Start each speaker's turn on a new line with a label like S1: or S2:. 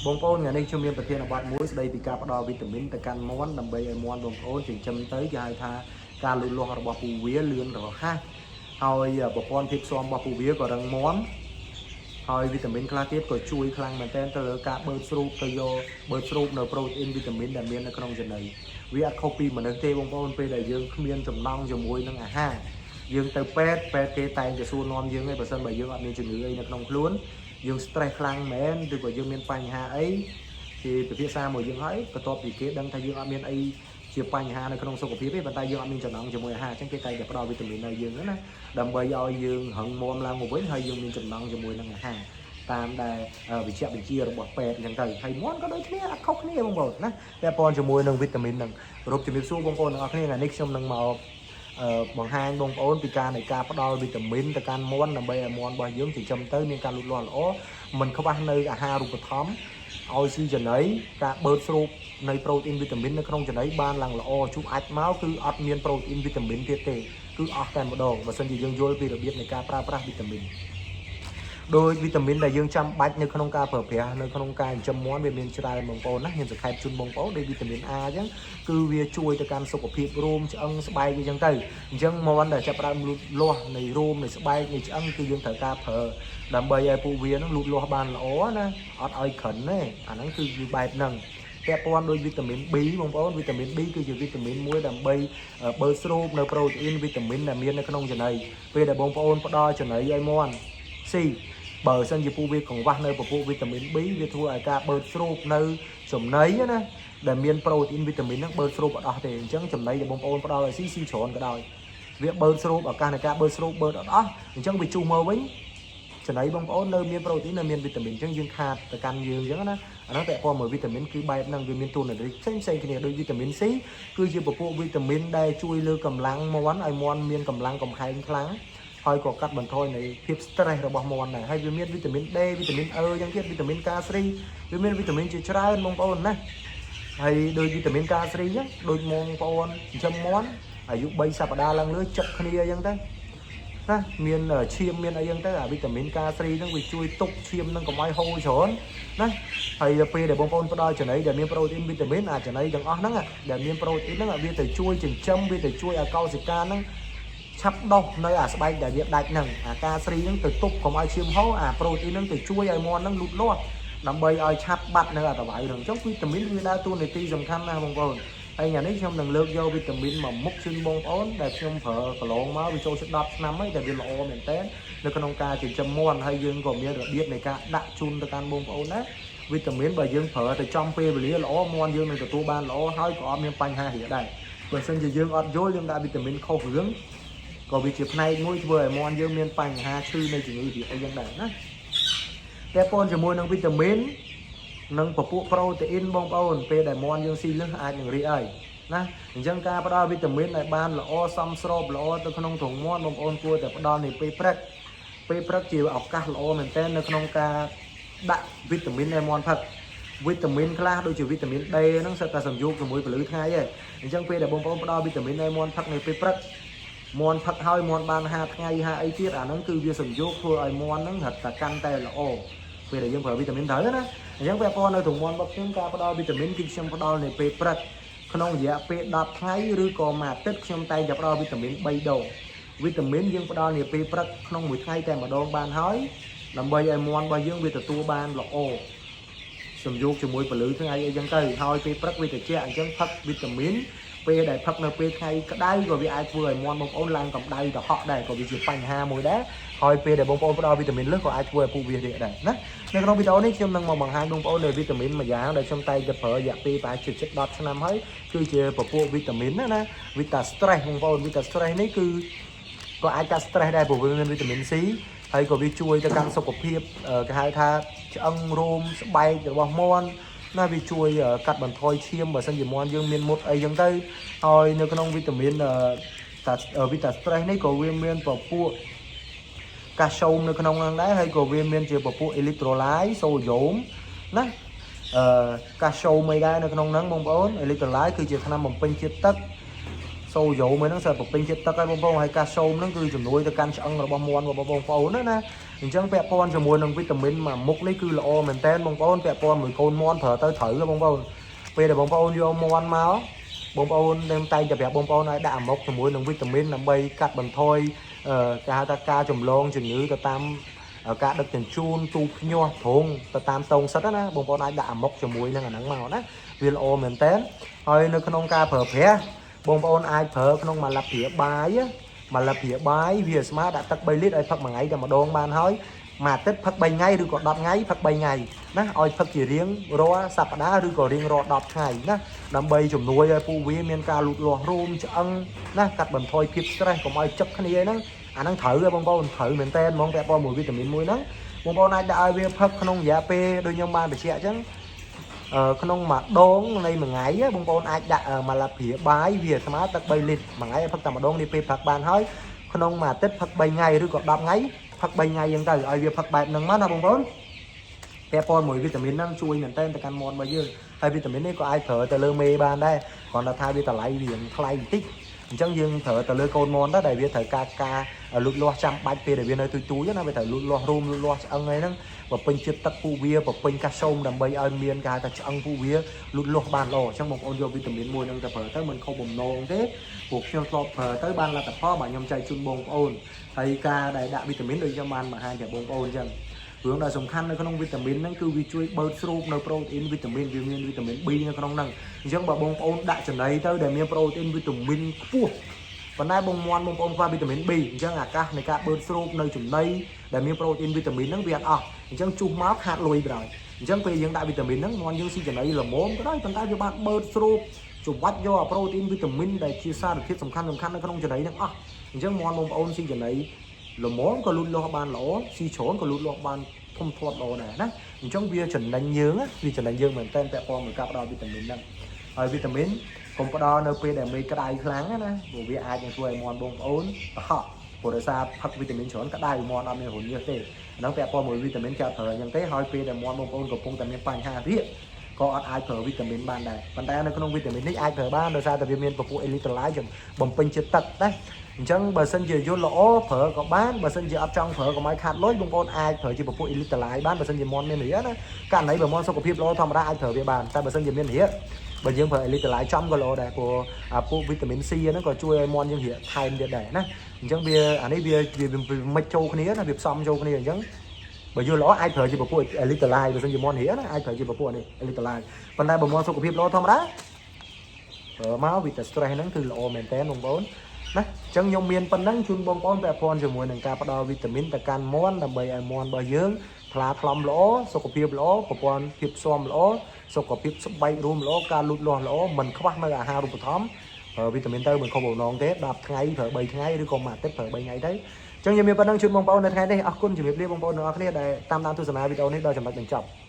S1: បងប្អូនថ្ងៃនេះខ្ញុំមានប្រធានបទមួយស្ដីពីការផ្ដល់វីតាមីនទៅកាន់មាន់ដើម្បីឲ្យមាន់បងប្អូនចិញ្ចឹមទៅគេហៅថាការលូតលាស់របស់ពូវាលឿនរហ័សហើយប្រព័ន្ធភាពស៊ាំរបស់ពូវាក៏រឹងមាំហើយវីតាមីនខ្លះទៀតក៏ជួយខ្លាំងមែនទែនទៅលើការបឺតស្រូបទៅយកបឺតស្រូបនៅប្រូតអ៊ីនវីតាមីនដែលមាននៅក្នុងចំណីវាអត់ខុសពីមនុស្សទេបងប្អូនពេលដែលយើងគ្មានចំណង់ជាមួយនឹងអាហារយើងទៅពេទ្យពេទ្យគេតែងតែសួរនាំយើងឯងបើសិនបើយើងអត់មានជំងឺអីនៅក្នុងខ្លួនយើង stress ខ្លាំងមែនឬក៏យើងមានបញ្ហាអីគេពិភាក្សាមួយយើងហើយបន្ទាប់ពីគេដឹងថាយើងអត់មានអីជាបញ្ហានៅក្នុងសុខភាពទេប៉ុន្តែយើងអត់មានចំណង់ជាមួយអាហារអញ្ចឹងគេតែងតែផ្ដល់វីតាមីនឲ្យយើងហ្នឹងណាដើម្បីឲ្យយើងរឹងមាំឡើងមកវិញហើយយើងមានចំណង់ជាមួយនឹងអាហារតាមដែលវិជ្ជបញ្ជារបស់ពេទ្យអញ្ចឹងទៅហើយមាន់ក៏ដូចគ្នាអត់ខុសគ្នាបងប្អូនណាពាក់ព័ន្ធជាមួយនឹងវីតាមីនហ្នឹងគោរពជំរាបសួរបងប្អូនទាំងអស់គ្នាថ្ងៃនេះខ្ញុំនឹងមកអឺបង្ហាញបងប្អូនពីការនៃការផ្ដល់វីតាមីនទៅកាន់មាន់ដើម្បីឲ្យមាន់របស់យើងចិញ្ចឹមទៅមានការលូតលាស់ល្អមិនខ្វះនៅអាហារូបត្ថម្ភឲ្យស៊ីចំណីការបឺតស្រូបនៃប្រូតអ៊ីនវីតាមីននៅក្នុងចំណីបានឡើងល្អជុះអាចមកគឺអត់មានប្រូតអ៊ីនវីតាមីនទៀតទេគឺអស់តែម្ដងបើសិនជាយើងយល់ពីរបៀបនៃការប្រើប្រាស់វីតាមីនដោយវីតាមីនដែលយើងចាំបាច់នៅក្នុងការប្រើប្រាស់នៅក្នុងការចិញ្ចឹមមាន់វាមានច្រើនបងប្អូនណាខ្ញុំសង្ខេបជូនបងប្អូនដោយវីតាមីន A អញ្ចឹងគឺវាជួយទៅកាន់សុខភាពរោមឆ្អឹងស្បែកអញ្ចឹងទៅអញ្ចឹងមាន់ដែលចាប់ផ្ដើមលូតលាស់នៃរោមនៃស្បែកនៃឆ្អឹងគឺយើងត្រូវការប្រើដើម្បីឲ្យពួកវានឹងលូតលាស់បានល្អណាអត់ឲ្យក្រិនទេអាហ្នឹងគឺវាបែបហ្នឹងពាក់ព័ន្ធដោយវីតាមីន B បងប្អូនវីតាមីន B គឺជាវីតាមីនមួយដើម្បីបើស្រូបនៅប្រូតេអ៊ីនវីតាមីនដែលមាននៅក្នុងចំណីពេលដែលបងប្អូនផ្ដល់ចំណីឲ្យមាន់ស៊ីបើសិនជាពូវាកង្វះនៅពពួកវីតាមីន B វាធ្វើឲ្យការបឺតស្រូបនៅចំណីណាដែលមានប្រូតេអ៊ីនវីតាមីនហ្នឹងបឺតស្រូបអត់អស់ទេអញ្ចឹងចំណីដែលបងប្អូនផ្ដល់ឲ្យស៊ីស៊ីច្រើនក៏ដោយវាបឺតស្រូបឱកាសនៃការបឺតស្រូបបឺតអត់អស់អញ្ចឹងវាជុះមកវិញចំណីបងប្អូននៅមានប្រូតេអ៊ីននៅមានវីតាមីនអញ្ចឹងយើងខាតទៅកាន់យើងអញ្ចឹងណាអាហ្នឹងពាក់ព័ន្ធមួយវីតាមីនគឺបែបហ្នឹងវាមានតួនាទីផ្សេងផ្សេងគ្នាដូចវីតាមីន C គឺជាពពួកវីតាមីនដែលជួយលើកម្លាំងមាន់ឲ្យមាន់មានកម្លាំងកំហែងខ្លាំងហើយក៏កាត់បន្ថយនៃភាព stress របស់មាន់ដែរហើយវាមានវីតាមីន D វីតាមីន E អញ្ចឹងទៀតវីតាមីន K3 វាមានវីតាមីនជាច្រើនបងប្អូនណាហើយដូចវីតាមីន K3 អញ្ចឹងដូចបងប្អូនចិញ្ចឹមមាន់អាយុ3សប្តាហ៍ឡើងលើចិត្តគ្នាអញ្ចឹងទៅណាមានឈាមមានអីចឹងទៅអាវីតាមីន K3 ហ្នឹងវាជួយទប់ឈាមហ្នឹងកុំឲ្យហូរច្រើនណាហើយដល់ពេលដែលបងប្អូនផ្ដល់ចំណីដែលមានប្រូតេអ៊ីនវីតាមីនអាចំណីទាំងអស់ហ្នឹងដែលមានប្រូតេអ៊ីនហ្នឹងវាទៅជួយចិញ្ចឹមវាទៅជួយឲ្យកោសិកាហ្នឹងឆាប់ដុះនៅអាស្បែកដែលវាដាច់ហ្នឹងអា K3 ហ្នឹងទៅទប់កុំឲ្យឈាមហូរអាប្រូតេអ៊ីនហ្នឹងទៅជួយឲ្យមាន់ហ្នឹងលូតលាស់ដើម្បីឲ្យឆាប់បាត់នៅអាតវ៉ៅហ្នឹងអញ្ចឹងវីតាមីនវាដើរតួនាទីសំខាន់ណាស់បងប្អូនហើយថ្ងៃនេះខ្ញុំនឹងលើកយកវីតាមីនមកមុខជូនបងប្អូនដែលខ្ញុំប្រើកន្លងមកវាចូលជិត10ឆ្នាំហើយដែលវាល្អមែនតើនៅក្នុងការចិញ្ចឹមមាន់ហើយយើងក៏មានរបៀបនៃការដាក់ជូនទៅកាន់បងប្អូនដែរវីតាមីនបើយើងប្រើទៅចំពេលវេលាល្អមាន់យើងនឹងទទួលបានល្អហើយក៏អត់មានបញ្ហារាដែរបើសិនជាយើងអត់យល់យើងដាក់វីតាមីនខុសរឿងក៏វាជាផ្នែកមួយធ្វើឲ្យមាន់យើងមានបញ្ហាឈឺនៃជំងឺរាអីយ៉ាងដែរណាពាក់ព័ន្ធជាមួយនឹងវីតាមីននិងពពួកប្រូតេអ៊ីនបងប្អូនពេលដែលមាន់យើងស៊ីលឹះអាចនឹងរាកហើយណាអញ្ចឹងការផ្ដល់វីតាមីនឲ្យបានល្អសមស្របល្អទៅក្នុងទ្រុងមាន់បងប្អូនគួរតែផ្ដល់នៅពេលព្រឹកពេលព្រឹកជាឱកាសល្អមែនទែននៅក្នុងការដាក់វីតាមីនឲ្យមាន់ផឹកវីតាមីនខ្លះដូចជាវីតាមីន D ហ្នឹងសិតតែសំយោគជាមួយពលឺថ្ងៃឯងអញ្ចឹងពេលដែលបងប្អូនផ្ដល់វីតាមីនឲ្យមាន់ផឹកនៅពេលព្រឹកមាន់ផឹកហើយមាន់បាន5ថ្ងៃ5អីទៀតអាហ្នឹងគឺវាសំយោគធ្វើឲ្យមាន់ហ្នឹងរត់តែកាន់តែល្អពេលដែលយើងប្រើវីតាមីនត្រូវណាអញ្ចឹងពាក់ព័ន្ធនៅទ្រុងមាន់របស់ខ្ញុំការផ្ដល់វីតាមីនគឺខ្ញុំផ្ដល់នៅពេលព្រឹកក្នុងរយៈពេល10ថ្ងៃឬក៏មួយអាទិត្យខ្ញុំតែងតែផ្ដល់វីតាមីន3ដងវីតាមីនយើងផ្ដល់នាពេលព្រឹកក្នុងមួយថ្ងៃតែម្ដងបានហើយដើម្បីឲ្យមាន់របស់យើងវាទទួលបានល្អសំយោគជាមួយពលឺថ្ងៃអីចឹងទៅហើយពេលព្រឹកវាត្រជាក់អញ្ចឹងផឹកវីតាមីនពេលដែលផឹកនៅពេលថ្ងៃក្តៅក៏វាអាចធ្វើឲ្យមាន់បងប្អូនឡើងកម្ដៅទៅហក់ដែរក៏វាជាបញ្ហាមួយដែរហើយពេលដែលបងប្អូនផ្ដល់វីតាមីនលើសក៏អាចធ្វើឲ្យពួកវារាកដែរណានៅក្នុងវីដេអូនេះខ្ញុំនឹងមកបង្ហាញបងប្អូននៅវីតាមីនមួយយ៉ាងដែលខ្ញុំតែងតែប្រើរយៈពេលប្រហែលជាជិត10ឆ្នាំហើយគឺជាពពួកវីតាមីនណាណាវីតា stress បងប្អូនវីតា stress នេះគឺក៏អាចកាត់ stress ដែរព្រោះវាមានវីតាមីន C ហើយក៏វាជួយទៅកាន់សុខភាពគេហៅថាឆ្អឹងរោមស្បែករបស់មាន់ណាវាជួយកាត់បន្ថយឈាមបើសិនជាមាន់យើងមានមុតអីចឹងទៅហើយនៅក្នុងវីតាមីនតាវីតា stress នេះក៏វាមានពពួកកាល់ស្យូមនៅក្នុងហ្នឹងដែរហើយក៏វាមានជាពពួកអេឡិចត្រូឡាយសូដ្យូមណាអឺកាល់ស្យូមអីដែរនៅក្នុងហ្នឹងបងប្អូនអេឡិចត្រូឡាយគឺជាថ្នាំបំពេញជាតិទឹក សូយ៉ូមួយហ្នឹងសិតបំពេញជាតិទឹកហើយបងប្អូនហើយកាល់ស្យូមហ្នឹងគឺជំនួយទៅកាន់ឆ្អឹងរបស់មាន់របស់បងប្អូនណាណាអញ្ចឹងពាក់ព័ន្ធជាមួយនឹងវីតាមីនមួយមុខនេះគឺល្អមែនតើបងប្អូនពាក់ព័ន្ធមួយកូនមាន់ប្រើទៅត្រូវបងប្អូនពេលដែលបងប្អូនយកមាន់មកបងប្អូននឹងតែងតែប្រាប់បងប្អូនឲ្យដាក់អាម៉ុកជាមួយនឹងវីតាមីនដើម្បីកាត់បន្ថយគេហៅថាការចម្លងជំងឺទៅតាមការដឹកជញ្ជូនទូភ្ញាស់ទ្រង់ទៅតាមតងសិតណាបងប្អូនអាចដាក់អាម៉ុកជាមួយនឹងអាហ្នឹងមកណាវាល្អមែនតើហើយនៅក្នុងការប្រើប្រាស់បងប្អូនអាចប្រើក្នុងមួយលាព្រាបាយមួយលាព្រាបាយវាស្មើដាក់ទឹក3លីត្រឲ្យផឹកមួយថ្ងៃតែម្ដងបានហើយមួយអាទិត្យផឹក3ថ្ងៃឬក៏10ថ្ងៃផឹក3ថ្ងៃណាឲ្យផឹកជារៀងរាល់សប្តាហ៍ឬក៏រៀងរាល់10ថ្ងៃណាដើម្បីជំនួយឲ្យពួកវាមានការលូតលាស់រោមឆ្អឹងណាកាត់បន្ថយភាព stress កុំឲ្យចឹកគ្នាហ្នឹងអាហ្នឹងត្រូវហើយបងប្អូនត្រូវមែនតើហ្មងពាក់ព័ន្ធមួយវីតាមីនមួយហ្នឹងបងប្អូនអាចដាក់ឲ្យវាផឹកក្នុងរយៈពេលដូចខ្ញុំបានបញ្ជាក់អញ្ចឹង ក្នុងមួយដងនៃមួយថ្ងៃបងប្អូនអាចដាក់មួយលាព្រាបាយវាស្មើទឹក3លីត្រមួយថ្ងៃឲ្យផឹកតែម្ដងនេះពេលផឹកបានហើយក្នុងមួយអាទិត្យផឹក3ថ្ងៃឬក៏10ថ្ងៃផឹក3ថ្ងៃអញ្ចឹងទៅឲ្យវាផឹកបែបហ្នឹងមកណាបងប្អូនពាក់ព័ន្ធមួយវីតាមីនហ្នឹងជួយមែនតើទៅកាន់មាន់របស់យើងហើយវីតាមីននេះក៏អាចប្រើទៅលើមេបានដែរគ្រាន់តែថាវាតម្លៃវាថ្លៃបន្តិចអញ្ចឹងយើងប្រើទៅលើកូនមាន់ទៅដែលវាត្រូវការការលូតលាស់ចាំបាច់ពេលដែលវានៅទូចទូចណាវាត្រូវលូតលាស់រោមលូតលាស់ឆ្អឹងអីហ្នឹងបំពេញជាតិទឹកពួកវាបំពេញកាល់ស្យូមដើម្បីឲ្យមានគេហៅថាឆ្អឹងពួកវាលូតលាស់បានល្អអញ្ចឹងបងប្អូនយកវីតាមីនមួយហ្នឹងទៅប្រើទៅមិនខុសបំណងទេព្រោះខ្ញុំធ្លាប់ប្រើទៅបានលទ្ធផលបាទខ្ញុំចែកជូនបងប្អូនហើយការដែលដាក់វីតាមីនដូចខ្ញុំបានបង្ហាញប្រាប់បងប្អូនអញ្ចឹងរឿងដែលសំខាន់នៅក្នុងវីតាមីនហ្នឹងគឺវាជួយបឺតស្រូបនៅប្រូតេអ៊ីនវីតាមីនវាមានវីតាមីន B នៅក្នុងហ្នឹងអញ្ចឹងបើបងប្អូនដាក់ចំណីទៅដែលមានប្រូតេអ៊ីនវីតាមីនខ្ពស់ប៉ុន្តែបងមាន់បងប្អូនខ្វះវីតាមីន B អញ្ចឹងអាកាសនៃការបឺតស្រូបនៅចំណីដែលមានប្រូតេអ៊ីនវីតាមីនហ្នឹងវាអត់អស់អញ្ចឹងជុះមកខាតលុយប្រហើយអញ្ចឹងពេលយើងដាក់វីតាមីនហ្នឹងមាន់យើងស៊ីចំណីល្មមក៏ដោយប៉ុន្តែវាបានបឺតស្រូបច្របាច់យកអាប្រូតេអ៊ីនវីតាមីនដែលជាសារធាតុសំខាន់សំខាន់នៅក្នុងចំណីហ្នឹងអស់អញ្ចឹងមាន់បងប្អូនស៊ីចំណីល្មមក៏លូតលាស់បានល្អស៊ីច្រើនក៏លូតលាស់បានធំធាត់ល្អដែរណាអញ្ចឹងវាចំណេញយើងវាចំណេញយើងមែនតើពាក់ព័ន្ធមួយការផ្ដល់វីតាមីនហ្នឹងហើយវីតាមីនកុំផ្ដល់នៅពេលដែលមេឃក្តៅខ្លាំងណាព្រោះវាអាចនឹងធ្វើឲ្យមាន់បងប្អូនប្រហក់ព្រោះដោយសារផឹកវីតាមីនច្រើនក្តៅមាន់អត់មានរញើសទេអាហ្នឹងពាក់ព័ន្ធមួយវីតាមីនគេអត់ប្រើអញ្ចឹងទេហើយពេលដែលមាន់បងប្អូនកំពុងតែមានបញ្ហារាកក៏អត់អាចប្រើវីតាមីនបានដែរប៉ុន្តែនៅក្នុងវីតាមីននេះអាចប្រើបានដោយសារតែវាមានពពួកអេលីត្រូឡាយបំពេញជាតិទឹកណាអញ្ចឹងបើសិនជាយល់ល្អប្រើក៏បានបើសិនជាអត់ចង់ប្រើក៏មិនខាតលុយបងប្អូនអាចប្រើជាពពួកអេលីត្រូឡាយបានបើសិនជាមាន់មានរាណាករណីបើមាន់សុខភាពល្អធម្មតាអាចប្រើវាបានតែបើសិនជាមានរាបើយើងប្រើអេលីត្រូឡាយចំក៏ល្អដែរព្រោះអាពួកវីតាមីន C ហ្នឹងក៏ជួយឲ្យមាន់យើងរាកថែមទៀតដែរណាអញ្ចឹងវាអានេះវាវាមិនចូលគ្នាណាវាផ្សំចូលគ្នាអញ្ចឹងបើយល់ល្អអាចប្រើជាពពួកអេលីត្រូឡាយបើសិនជាមាន់រាណាអាចប្រើជាពពួកនេះអេលីត្រូឡាយប៉ុន្តែបើមាន់សុខភាពល្អធម្មតាប្រើមកវីតា stress ហ្នឹងគឺល្អមែនតើបងប្អូនណាអញ្ចឹងខ្ញុំមានប៉ុណ្ណឹងជូនបងប្អូនពាក់ព័ន្ធជាមួយនឹងការផ្ដល់វីតាមីនទៅកាន់មាន់ដើម្បីឲ្យមាន់របស់យើងថ្លាថ្លំល្អសុខភាពល្អប្រព័ន្ធភាពស៊ាំល្អសុខភាពស្បែករោមល្អការលូតលាស់ល្អមិនខ្វះនៅអាហារូបត្ថម្ភប្រើវីតាមីនទៅមិនខុសបំណងទេ10ថ្ងៃប្រើ3ថ្ងៃឬក៏មួយអាទិត្យប្រើ3ថ្ងៃទៅអញ្ចឹងខ្ញុំមានប៉ុណ្ណឹងជូនបងប្អូននៅថ្ងៃនេះអរគុណជំរាបលាបងប្អូនទាំងអស់គ្នាដែលតាមដានទស្សនាវីដេអូនេះដល់ចំណុចបញ្ចប់។